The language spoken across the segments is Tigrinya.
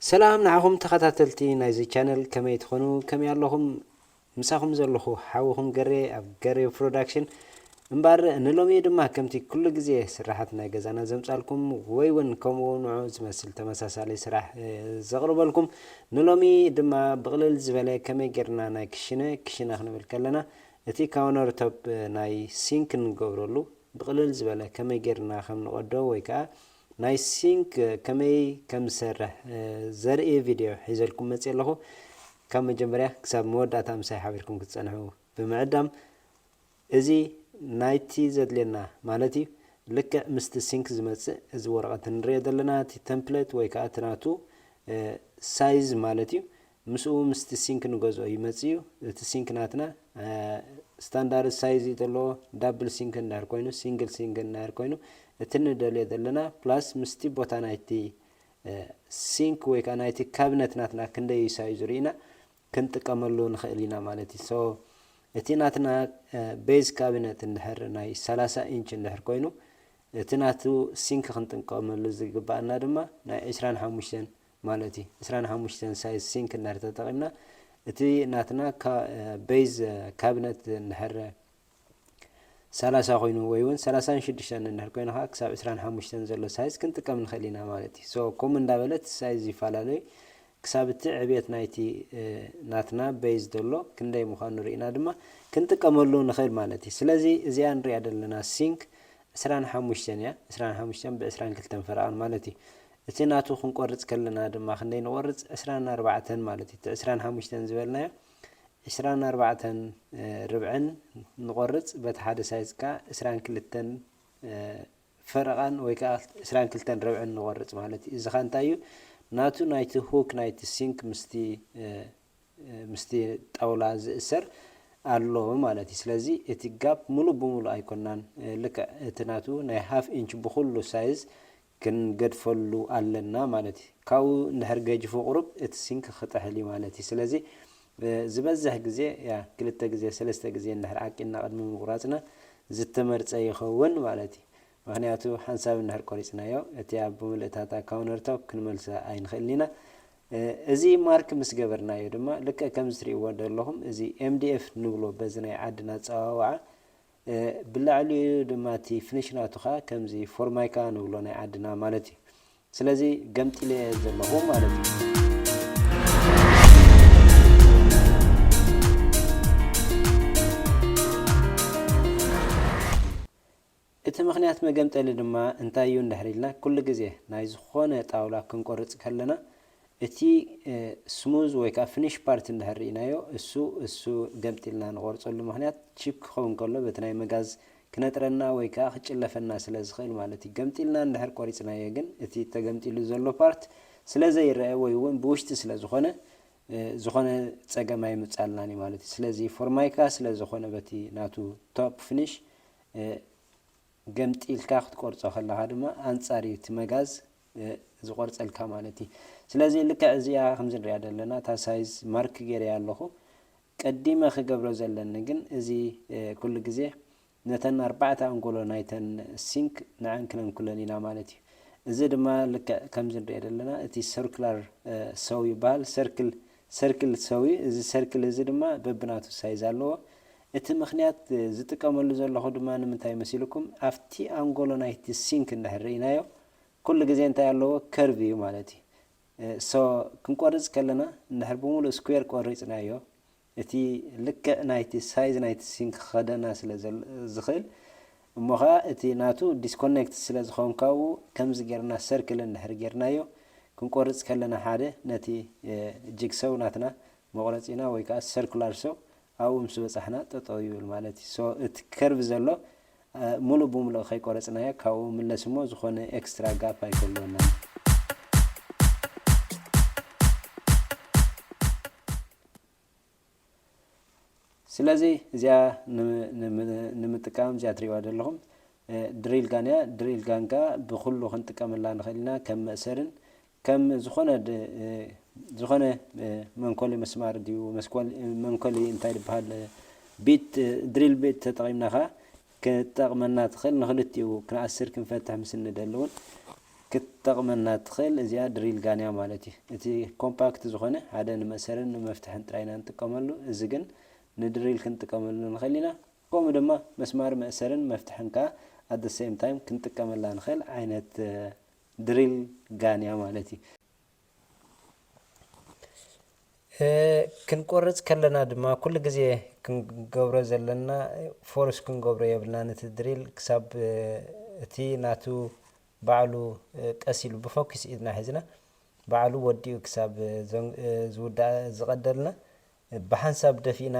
ሰላም ንዓኹም ተኸታተልቲ ናይዚ ቻነል፣ ከመይ ትኾኑ? ከመይ ኣለኹም? ምሳኹም ዘለኹ ሓውኹም ገሬ ኣብ ገሬ ፕሮዳክሽን። እምበር ንሎሚ ድማ ከምቲ ኩሉ ግዜ ስራሓት ናይ ገዛና ዘምጻልኩም ወይ እውን ከምኡ ንዑ ዝመስል ተመሳሳሊ ስራሕ፣ እ፣ ዘቕርበልኩም፣ ንሎሚ ድማ ብቕልል ዝበለ ከመይ ጌርና ናይ ክሽነ፣ ክሽነ ክንብል ከለና እቲ ካውነር ቶፕ፣ እ፣ ናይ ሲንክ እንገብረሉ ብቕልል ዝበለ ከመይ ጌርና ከም ንቐዶ ወይ ከኣ ናይ ሲንክ ከመይ ከም ዝሰርሕ፣ እ፣ ዘርኢ ቪድዮ ሒዘልኩም መጽየ ኣለኹ። ካብ መጀመርያ ክሳብ መወዳእታ ምሳይ ሓቢርኩም ክትጸንሑ ብምዕዳም፣ እዚ ናይቲ ዘድልየና ማለት እዩ። ልክዕ ምስቲ ሲንክ ዝመጽእ እዚ ወረቐት እንርእዮ ዘለና፣ እቲ ተምፕሌት ወይ ከኣ እቲ ናቱ፣ እ፣ ሳይዝ ማለት እዩ። ምስኡ ምስቲ ሲንክ ንገዝኦ ይመጽእ እዩ። እቲ ሲንክ ናትና፣ እ፣ ስታንዳርድ ሳይዝ እዩ ዘለዎ። ዳብል ሲንክ እንድሕር ኮይኑ፣ ሲንግል ሲንክ እንድሕር ኮይኑ፣ እቲ ንደልዮ ዘለና ፕላስ ምስቲ ቦታ ናይቲ፣ እ፣ ሲንክ ወይ ከኣ ናይቲ ካቢነት ናትና ክንደይ እዩ ሳይዙ ርኢና ክንጥቀመሉ ንኽእል ኢና ማለት እዩ። ሶ እቲ ናትና፣ እ፣ ቤዝ ካቢነት እንድሕር ናይ ሰላሳ ኢንች እንድሕር ኮይኑ፣ እቲ ናቱ ሲንክ ክንጥቀመሉ ዝግባኣና ድማ ናይ ዕስራን ሓሙሽተን ማለት እዩ። ዕስራን ሓሙሽተን ሳይዝ ሲንክ እንድሕር ተጠቒምና፣ እቲ ናትና ካ-፣ እ፣ ቤዝ፣ እ፣ ካቢነት እንድሕር ሰላሳ ኮይኑ ወይ እውን ሰላሳን ሽዱሽተን እንድሕር ኮይኑ ከዓ ክሳብ ዕስራን ሓሙሽተን ዘሎ ሳይዝ ክንጥቀም ንኽእል ኢና ማለት እዩ። ሶ ከምኡ እንዳበለ እቲ ሳይዝ ይፈላለዩ ክሳብ እቲ ዕብየት ናይቲ፣ እ፣ ናትና ቤዝ ዘሎ ክንደይ ምዃኑ ርኢና ድማ ክንጥቀመሉ ንኽእል ማለት እዩ። ስለዚ እዚኣ ንሪኣ ዘለና ሲንክ ዕስራን ሓሙሽተን እያ። ዕስራን ሓሙሽተን ብዕስራን ክልተን ፈረቓን ማለት እዩ። እቲ ናቱ ክንቆርጽ ከለና ድማ ክንደይ ንቆርጽ? ዕስራን ኣርባዕተን ማለት እዩ። እቲ ዕስራን ሓሙሽተን ዝበልናዮ ዕስራን ኣርባዕተን፣ እ፣ ርብዕን ንቆርጽ፣ በቲ ሓደ ሳይዝ ከኣ ዕስራን ክልተን፣ እ፣ ፈረቓን ወይ ከኣ ዕስራን ክልተን ርብዕን ንቆርጽ ማለት እዩ። እዚ ኸኣ እንታይ እዩ? ናቱ ናይቲ ሁክ ናይቲ ሲንክ ምስቲ፣ እ፣ እ፣ ምስቲ ጣውላ ዝእሰር ኣሎ ማለት እዩ። ስለዚ እቲ ጋፕ ሙሉእ ብሙሉእ ኣይኮናን፣ እ፣ ልክዕ እቲ ናቱ ናይ ሃፍ ኢንች ብኹሉ ሳይዝ ክንገድፈሉ ኣለና ማለት እዩ። ካብኡ እንድሕር ገጅፉ ቁሩብ እቲ ሲንክ ክጥሕል እዩ ማለት እዩ። ስለዚ፣ እ፣ ዝበዝሕ ግዜ፣ ያ፣ ክልተ ግዜ፣ ሰለስተ ግዜ እንድሕር ዓቂንና ቅድሚ ምቁራጽና ዝተመርጸ ይኸውን ማለት እዩ። ምኽንያቱ ሓንሳብ እንድሕር ቆሪጽናዮ፣ እቲ ኣብ ብምልእታታ ካውነር ቶፕ ክንመልሳ ኣይንኽእልን ኢና። እ፣ እዚ ማርክ ምስ ገበርናዮ ድማ፣ ልክዕ ከምዚ ትርእይዎ ዘለኹም፣ እዚ ኤም ዲ ኤፍ ንብሎ በዚ ናይ ዓድና ኣጸዋውዓ፣ እ፣ ብላዕሊኡ ድማ እቲ ፍኒሽ ናቱ ኸኣ ከምዚ ፎርማይካ ንብሎ ናይ ዓድና ማለት እዩ። ስለዚ ገምጢለ ዘለኹ ማለት እዩ። እቲ ምኽንያት መገምጠሊ ድማ እንታይ እዩ እንድሕር ኢልና፣ ኩሉ ግዜ ናይ ዝኾነ ጣውላ ክንቆርጽ ከለና፣ እቲ፣ እ፣ ስሙዝ ወይ ከኣ ፍኒሽ ፓርት እንድሕር ርኢናዮ፣ እሱ፣ እሱ ገምጢልና ንቆርጸሉ ምኽንያት ቺፕ ክኸውን ከሎ በቲ ናይ መጋዝ ክነጥረና ወይ ከኣ ክጭለፈና ስለ ዝኽእል ማለት እዩ። ገምጢልና እንድሕር ቆሪጽናዮ ግን፣ እቲ ተገምጢሉ ዘሎ ፓርት ስለ ዘይረአ ወይ እውን ብውሽጢ ስለ ዝኾነ፣ እ፣ ዝኾነ ጸገም ኣይምጻልናን እዩ ማለት እዩ። ስለዚ ፎርማይካ ስለ ዝኾነ በቲ ናቱ ቶፕ ፍኒሽ፣ እ፣ ገምጢልካ ክትቆርጾ ከለኻ ድማ ኣንጻር እዩ እቲ መጋዝ፣ እ፣ ዝቆርጸልካ ማለት እዩ። ስለዚ ልክዕ እዚኣ ከምዚ ንሪኣ ዘለና እታ ሳይዝ ማርክ ገይረያ ኣለኹ። ቀዲመ ክገብሮ ዘለኒ ግን እዚ፣ እ፣ ኩሉ ግዜ ነተን ኣርባዕተ ኣንጎሎ ናይተን ሲንክ ንዐን ክነንኩለን ኢና ማለት እዩ። እዚ ድማ ልክዕ ከምዚ ንሪኦ ዘለና እቲ ሰርኩላር፣ እ፣ ሰው ይበሃል። ሰርክል፣ ሰርክል ሰው እዩ። እዚ ሰርክል እዚ ድማ በብናቱ ሳይዝ ኣለዎ። እቲ ምኽንያት፣ እ፣ ዝጥቀመሉ ዘለኹ ድማ ንምንታይ መሲልኩም? ኣብቲ ኣንጎሎ ናይቲ ሲንክ እንድሕር ርኢናዮ፣ ኩሉ ግዜ እንታይ ኣለዎ? ከርቭ እዩ ማለት እዩ። እ፣ ሶ ክንቆርጽ ከለና እንድሕር ብምሉእ ስኩዌር ቆሪጽናዮ፣ እቲ ልክዕ ናይቲ ሳይዝ ናይቲ ሲንክ ክኸደና ስለ ዘል-፣ ዝኽእል፣ እሞ ኸኣ እቲ ናቱ ዲስኮኔክት ስለ ዝኾን ካብኡ ከምዚ ጌርና ሰርክል እንድሕር ጌርናዮ፣ ክንቆርጽ ከለና ሓደ ነቲ፣ እ፣ ጂግሰው ናትና መቑረጺና ወይ ከኣ ሰርኩላር ሰው ኣብኡ ምስ በጻሕና ጠጠው ይብል ማለት እዩ። ሶ እቲ ከርቭ ዘሎ፣ እ፣ ሙሉእ ብሙሉእ ከይቆረጽናዮ ካብኡ ምለስ እሞ ዝኾነ ኤክስትራ ጋፕ ኣይክህልወናን። ስለዚ እዚኣ ንም-፣ ንም-፣ ንምጥቃም እዚኣ ትሪእዋ ዘለኹም፣ እ፣ ድሪል ጋን እያ። ድሪል ጋን ከኣ ብኹሉ ክንጥቀመላ ንኽእል ኢና፣ ከም መእሰርን ከም ዝኾነ ድ-፣ እ፣ ዝኾነ፣ እ፣ መንኮሊ መስማር ድዩ፣ መስኮል-፣ መንኮሊ እንታይ ዝበሃል፣ እ፣ ቢት፣ እ፣ ድሪል ቢት ተጠቒምና ከኣ ክትጠቕመና ትኽእል። ንኽልቲኡ ክንኣስር ክንፈትሕ ምስ እንደሊ እውን ክትጠቕመና ትኽእል እዚኣ ድሪል ጋን እያ ማለት እዩ። እቲ ኮምፓክት ዝኾነ ሓደ ንመእሰርን ንመፍትሕን ጥራይ ኢና ንጥቀመሉ። እዚ ግን ንድሪል ክንጥቀመሉ ንኽእል ኢና። ከምኡ ድማ መስማር መእሰርን መፍትሕን ከኣ at the same time ክንጥቀመላ ንኽእል ዓይነት ድሪል ጋን እያ ማለት እዩ። ክንቆርፅ ከለና ድማ ኩሉ ግዜ ክንገብሮ ዘለና ፎርስ ክንገብሮ የብልና። ነቲ ድሪል ክሳብ እቲ ናቱ ባዕሉ ቀስ ኢሉ ብፎኪስ ኢድና ሒዝና ባዕሉ ወዲኡ ክሳብ ዝውዳእ ዝቐደልና ብሓንሳብ ደፊእና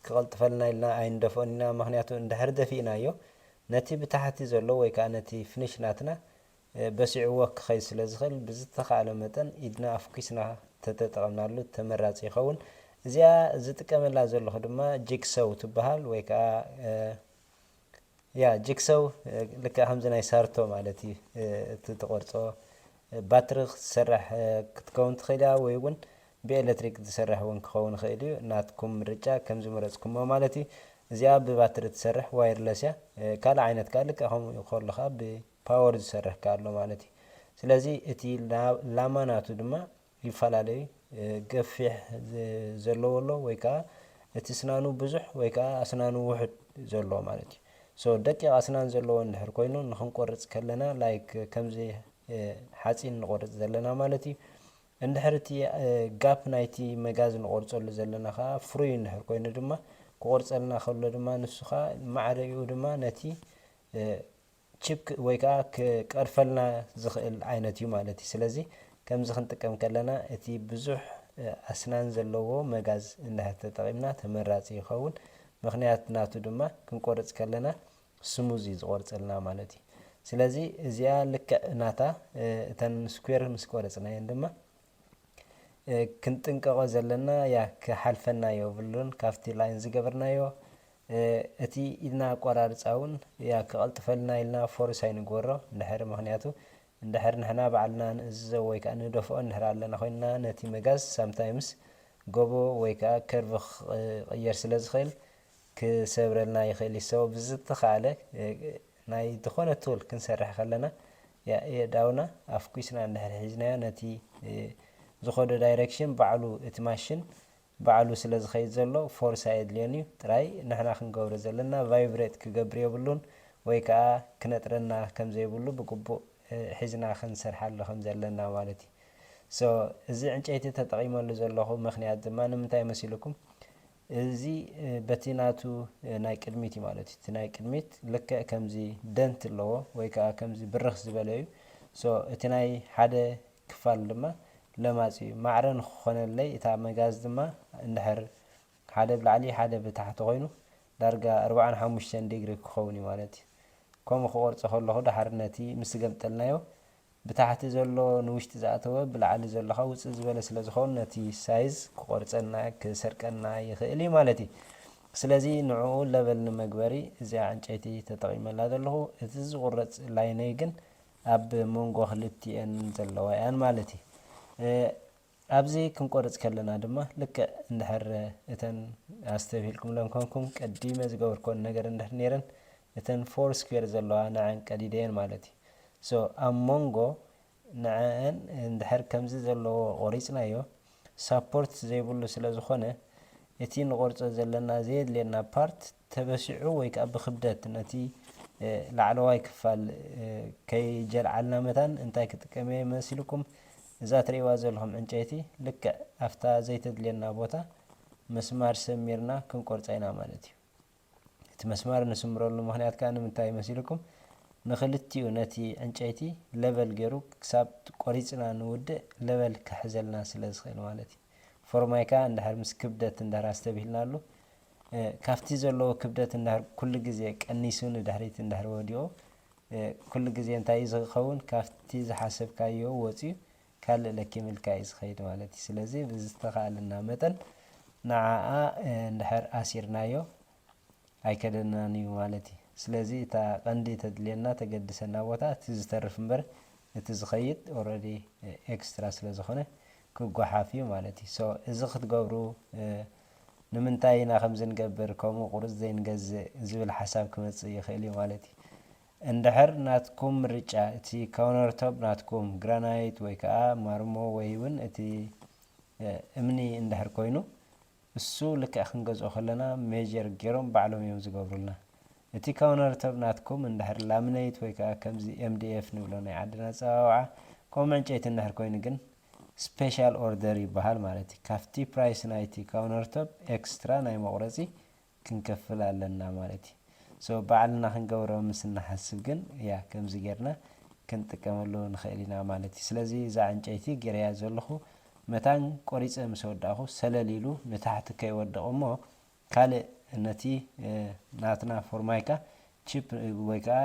ክቐልጥፈልና ኢልና ኣይንደፍኦን ኢና። ምክንያቱ እንድሕር ደፊእናዮ ነቲ ብታሕቲ ዘሎ ወይ ከዓ ነቲ ፍኒሽ ናትና በሲዕዎ ክኸይድ ስለ ዝኽእል ብዝተኻእለ መጠን ኢድና ኣፍኪስና ተተጠቐምናሉ ተመራፂ ይኸውን። እዚኣ ዝጥቀመላ ዘለኹ ድማ ጂግሰው ትበሃል ወይ ከዓ ያ ጂግሰው ልክዕ ከምዚ ናይ ሳርቶ ማለት እዩ። እቲ ትቆርፆ ባትሪ ክትሰርሕ ክትከውን ትኽእል እያ ወይ እውን ብኤሌክትሪክ ዝሰርሕ እውን ክኸውን ይኽእል እዩ። ናትኩም ምርጫ ከም ዝመረፅኩሞ ማለት እዩ። እዚኣ ብባትሪ ትሰርሕ ዋይርለስ እያ። ካልእ ዓይነት ከዓ ልክዕ ከምኡ ከሎ ከዓ ብፓወር ዝሰርሕ ከዓ ኣሎ ማለት እዩ። ስለዚ እቲ ላማ ናቱ ድማ ይፈላለዩ። ገፊሕ ዘለዎ ኣሎ ወይ ከዓ እቲ ስናኑ ብዙሕ ወይ ከዓ ኣስናኑ ውሑድ ዘለዎ ማለት እዩ። ሶ ደቂቕ ኣስናን ዘለዎ እንድሕር ኮይኑ ንክንቆርፅ ከለና ላይክ ከምዚ ሓፂን ንቆርፅ ዘለና ማለት እዩ። እንድሕር እቲ ጋፕ ናይቲ መጋዝ ንቆርፀሉ ዘለና ከዓ ፍሩይ እንድሕር ኮይኑ ድማ ክቆርፀልና ከሎ ድማ ንሱ ከዓ ማዕረኡ ድማ ነቲ ቺፕ ወይ ከዓ ክቀርፈልና ዝኽእል ዓይነት እዩ ማለት እዩ። ስለዚ ከምዚ ክንጥቀም ከለና እቲ ብዙሕ ኣስናን ዘለዎ መጋዝ እንድሕር ተጠቒምና ተመራፂ ይኸውን። ምክንያት ናቱ ድማ ክንቆርፅ ከለና ስሙዝ እዩ ዝቆርፀልና ማለት እዩ። ስለዚ እዚኣ ልክዕ ናታ እተን ስኩዌር ምስ ቆረፅናየን ድማ ክንጥንቀቆ ዘለና ያ ክሓልፈና የብሉን ካብቲ ላይን ዝገበርናዮ። እቲ ኢድና ኣቆራርፃ እውን ያ ክቐልጥፈልና ኢልና ፎርስ ኣይንግበሮ እንድሕር ምክንያቱ እንድሕር ንሕና ባዕልና ንእዝዞ ወይ ከዓ ንደፍኦ እንድሕር ኣለና ኮይንና ነቲ መጋዝ ሳምታይምስ ጎቦ ወይ ከዓ ከርቭ ክቕየር ስለ ዝኽእል ክሰብረልና ይኽእል እዩ። So ብዝተኻእለ ናይ ዝኾነ ቱል ክንሰርሕ ከለና የእዳውና ኣፍኲስና እንድሕር ሒዝናዮ ነቲ ዝኸዶ ዳይሬክሽን ባዕሉ እቲ ማሽን ባዕሉ ስለ ዝኸይድ ዘሎ ፎርስ ኣየድልዮን እዩ። ጥራይ ንሕና ክንገብሮ ዘለና ቫይብሬት ክገብር የብሉን ወይ ከዓ ክነጥረና ከም ዘይብሉ ብግቡእ ሒዝና ክንሰርሓሉ ከም ዘለና ማለት እዩ። So እዚ ዕንጨይቲ ተጠቒመሉ ዘለኹ ምኽንያት ድማ ንምንታይ መሲልኩም? እዚ በቲ ናቱ ናይ ቅድሚት እዩ ማለት እዩ። እቲ ናይ ቅድሚት ልክዕ ከምዚ ደንት ኣለዎ ወይ ከዓ ከምዚ ብርኽ ዝበለ እዩ። So እቲ ናይ ሓደ ክፋል ድማ ለማፂ እዩ። ማዕረ ንክኾነለይ እታ መጋዝ ድማ እንድሕር ሓደ ብላዕሊ ሓደ ብታሕቲ ኮይኑ ዳርጋ ኣርባዓን ሓሙሽተን ዲግሪ ክኸውን እዩ ማለት እዩ። ከምኡ ክቆርፆ ከለኹ ደሓር ነቲ ምስ ገምጠልናዮ ብታሕቲ ዘሎ ንውሽጢ ዝኣተወ ብላዕሊ ዘሎ ከዓ ውፅእ ዝበለ ስለ ዝኸውን ነቲ ሳይዝ ክቆርፀና ክሰርቀና ይኽእል እዩ ማለት እዩ። ስለዚ ንዕኡ ለበል ንመግበሪ እዚኣ ዕንጨይቲ ተጠቒመላ ዘለኹ። እቲ ዝቑረፅ ላይነይ ግን ኣብ መንጎ ክልቲኤን ዘለዋ እያን ማለት እዩ። ኣብዚ ክንቆርፅ ከለና ድማ ልክዕ እንድሕር እተን ኣስተብሂልኩም ለምኮንኩም ቀዲመ ዝገበርኮን ነገር እንድሕር ነይረን እተን ፎር ስኩዌር ዘለዋ ንዐን ቀዲደየን ማለት እዩ። So ኣብ መንጎ ንዐን እንድሕር ከምዚ ዘለዎ ቆሪፅናዮ ሳፖርት ዘይብሉ ስለ ዝኾነ እቲ ንቆርፆ ዘለና ዘየድልየና ፓርት ተበሲዑ ወይ ከዓ ብክብደት ነቲ ላዕለዋይ ክፋል ከይጀልዓልና መታን እንታይ ክጥቀም እየ መሲልኩም? እዛ ትርእይዋ ዘለኹም ዕንጨይቲ ልክዕ ኣብታ ዘይተድልየና ቦታ መስማር ሰሚርና ክንቆርፃ ኢና ማለት እዩ። እቲ መስማር ንስምረሉ ምኽንያት ከዓ ንምንታይ መሲልኩም? ንክልቲኡ ነቲ ዕንጨይቲ ለበል ገይሩ ክሳብ ቆሪፅና ንውድእ ለበል ክሕዘልና ስለ ዝኽእል ማለት እዩ። ፎርማይ ከዓ እንድሕር ምስ ክብደት እንድሕር ኣስተብሂልናሉ ካብቲ ዘለዎ ክብደት እንድሕር ኩሉ ግዜ ቀኒሱ ንድሕሪት እንድሕር ወዲቑ ኩሉ ግዜ እንታይ እዩ ዝኸውን? ካብቲ ዝሓሰብካዮ ወፂኡ ካልእ ለኪምልካ እዩ ዝኸይድ ማለት እዩ። ስለዚ ብዝተኻእለና መጠን ንዓኣ እንድሕር ኣሲርናዮ ኣይከደናን እዩ ማለት እዩ። ስለዚ እታ ቀንዲ ተድልየና ተገድሰና ቦታ እቲ ዝተርፍ እምበር እቲ ዝኸይድ ኦረዲ ኤክስትራ ስለ ዝኾነ ክጓሓፍ እዩ ማለት እዩ። So እዚ ክትገብሩ ንምንታይ ኢና ከምዚ ንገብር ከምኡ ቁሩፅ ዘይንገዝእ ዝብል ሓሳብ ክመፅእ ይኽእል እዩ ማለት እዩ። እንድሕር ናትኩም ምርጫ እቲ countertop ናትኩም ግራናይት ወይ ከዓ ማርሞ ወይ እውን እቲ እምኒ እንድሕር ኮይኑ፣ እሱ ልክዕ ክንገዝኦ ከለና ሜጀር ገይሮም ባዕሎም እዮም ዝገብሩልና። እቲ countertop ናትኩም እንድሕር ላምነይት ወይ ከዓ ከምዚ M D F ንብሎ ናይ ዓድና ኣፀዋውዓ ከምኡ ዕንጨይቲ እንድሕር ኮይኑ ግን special order ይበሃል ማለት እዩ። ካብቲ ፕራይስ ናይቲ countertop ኤክስትራ ናይ መቑረፂ ክንከፍል ኣለና ማለት እዩ። So ባዕልና ክንገብሮ ምስ እንሓስብ ግን ያ ከምዚ ጌርና ክንጥቀመሉ ንኽእል ኢና ማለት እዩ። ስለዚ እዛ ዕንጨይቲ ገይረያ ዘለኹ መታን ቆሪፀ ምስ ወዳእኹ ሰለል ኢሉ ንታሕቲ ከይወድቕ እሞ ካልእ ነቲ ናትና ፎርማይካ ቺፕ ወይ ከዓ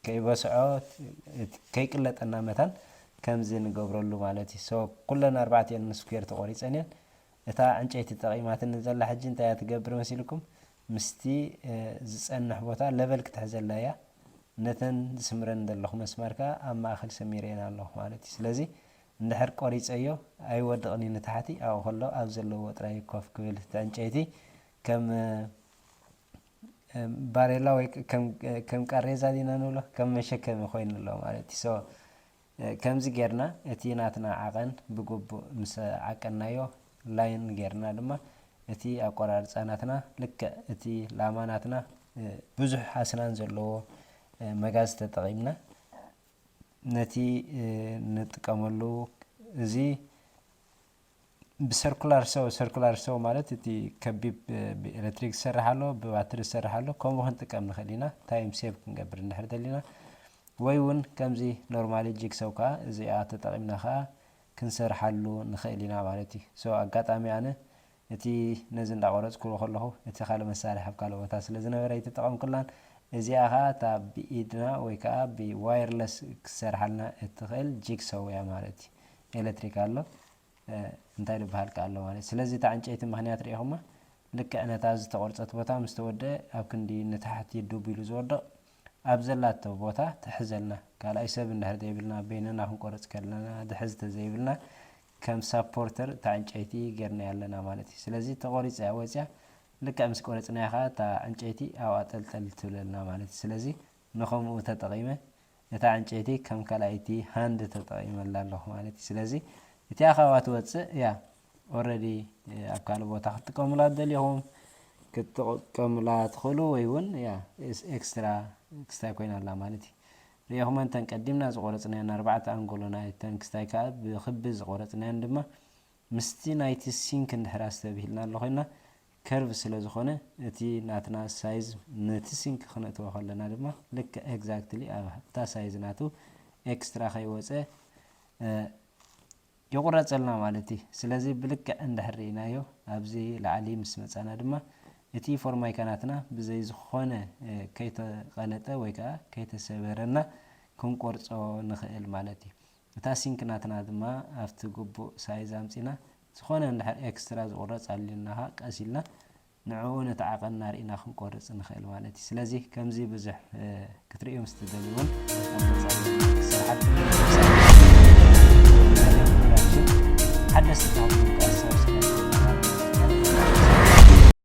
ከይበስዖ ከይቅለጠና መታን ከምዚ ንገብረሉ ማለት እዩ። So ኩለን ኣርባዕቲኤን ስኩዌር ተቆሪፀን እየን። እታ ዕንጨይቲ ጠቒማትኒ ዘላ ሕጂ እንታይ እያ ትገብር መሲልኩም? ምስቲ ዝፀንሕ ቦታ ለቨል ክትሕዘላ እያ። ነተን ዝስምረን ዘለኹ መስመር ከዓ ኣብ ማእኸል ሰሚረየን ኣለኹ ማለት እዩ። ስለዚ እንድሕር ቆሪፀዮ ኣይወድቕን እዩ ንታሕቲ፣ ኣብኡ ከሎ ኣብ ዘለዎ ጥራይ ኮፍ ክብል እቲ ዕንጨይቲ ከም ባሬላ ወይ ከም ቃሬዛ ዲና ንብሎ ከም መሸከሚ ኮይኑ ኣሎ ማለት እዩ። So ከምዚ ጌርና እቲ ናትና ዓቐን ብግቡእ ምስ ዓቀናዮ ላይን ጌርና ድማ እቲ ኣቆራርፃ ናትና ልክዕ እቲ ላማ ናትና ብዙሕ ኣስናን ዘለዎ መጋዝ ተጠቒምና ነቲ ንጥቀመሉ እዚ ብሰርኩላር ሰው ሰርኩላር ሰው ማለት እቲ ከቢብ ብኤሌክትሪክ ዝሰርሕ ኣሎ ብባትሪ ዝሰርሕ ኣሎ ከምኡ ክንጥቀም ንኽእል ኢና። ታይም ሴቭ ክንገብር እንድሕር ደሊና ወይ እውን ከምዚ ኖርማሊ ጂግሰው ከዓ እዚኣ ተጠቒምና ከዓ ክንሰርሓሉ ንኽእል ኢና ማለት እዩ። So ኣጋጣሚ ኣነ እቲ ነዚ እንዳቆረፅኩ ከለኹ እቲ ካልእ መሳርሒ ኣብ ካልእ ቦታ ስለ ዝነበረ ኣይተጠቐምኩላን። እዚኣ ከዓ እታ ብኢድና ወይ ከዓ ብዋየርለስ ክትሰርሓልና እትኽእል ጂግሰው እያ ማለት እዩ። ኤሌክትሪክ ኣሎ እንታይ ዝበሃል ከ ኣሎ ማለት እዩ። ስለዚ እታ ዕንጨይቲ ምኽንያት ሪኢኹማ ልክዕ ነታ ዝተቆርፀት ቦታ ምስ ተወደአ ኣብ ክንዲ ንታሕቲ ዱብ ኢሉ ዝወድቕ ኣብ ዘላቶ ቦታ ትሕዘልና። ካልኣይ ሰብ እንድሕር ዘይብልና በይንና ክንቆርፅ ከለና ድሕዚ ተዘይብልና ከም ሳፖርተር እታ ዕንጨይቲ ጌርናያ ኣለና ማለት እዩ። ስለዚ ተቆሪፀ እያ ወፅያ ልክዕ ምስ ቆረፅናያ ከዓ እታ ዕንጨይቲ ኣብኣ ጠልጠል ትብለልና ማለት እዩ። ስለዚ ንኸምኡ ተጠቒመ እታ ዕንጨይቲ ከም ካልኣይቲ ሃንድ ተጠቒመላ ኣለኹ ማለት እዩ። ስለዚ እቲኣ ካብኣ ትወፅእ እያ ኦረዲ ኣብ ካልእ ቦታ ክትጥቀሙላ ትደልኹም ክትጥቀሙላ ትኽእሉ ወይ እውን ያ ኤክስትራ ክስታይ ኮይና ኣላ ማለት እዩ። ሪኢኹመን እተን ቀዲምና ዝቆረፅናየን ኣርባዕተ ኣንጎሎና እተን ክስታይ ከዓ ብክቢ ዝቆረፅናየን ድማ ምስቲ ናይቲ ሲንክ እንድሕር ኣስተብሂልና ኣሎ ኮይና ከርቭ ስለ ዝኾነ እቲ ናትና ሳይዝ ነቲ ሲንክ ክነእትዎ ከለና ድማ ልክዕ ኤግዛክትሊ ኣብታ ሳይዝ ናቱ ኤክስትራ ከይወፀ ይቑረፀልና ማለት እዩ። ስለዚ ብልክዕ እንድሕር ርኢናዮ ኣብዚ ላዕሊ ምስ መፃና ድማ እቲ ፎርማይካ ናትና ብዘይ ዝኾነ ከይተቐለጠ ወይ ከዓ ከይተሰበረና ክንቆርፆ ንኽእል ማለት እዩ። እታ ሲንክ ናትና ድማ ኣብቲ ግቡእ ሳይዝ ኣምፂና ዝኾነ እንድሕር ኤክስትራ ዝቑረፅ ኣልዩና ከዓ ቀስ ኢልና ንዕኡ ነቲ ዓቐንና ርኢና ክንቆርፅ ንኽእል ማለት እዩ። ስለዚ ከምዚ ብዙሕ ክትርእዩ ምስ ትደልዩ እውን ኣብ ቀፃሊ ስራሓት ሓደስቲ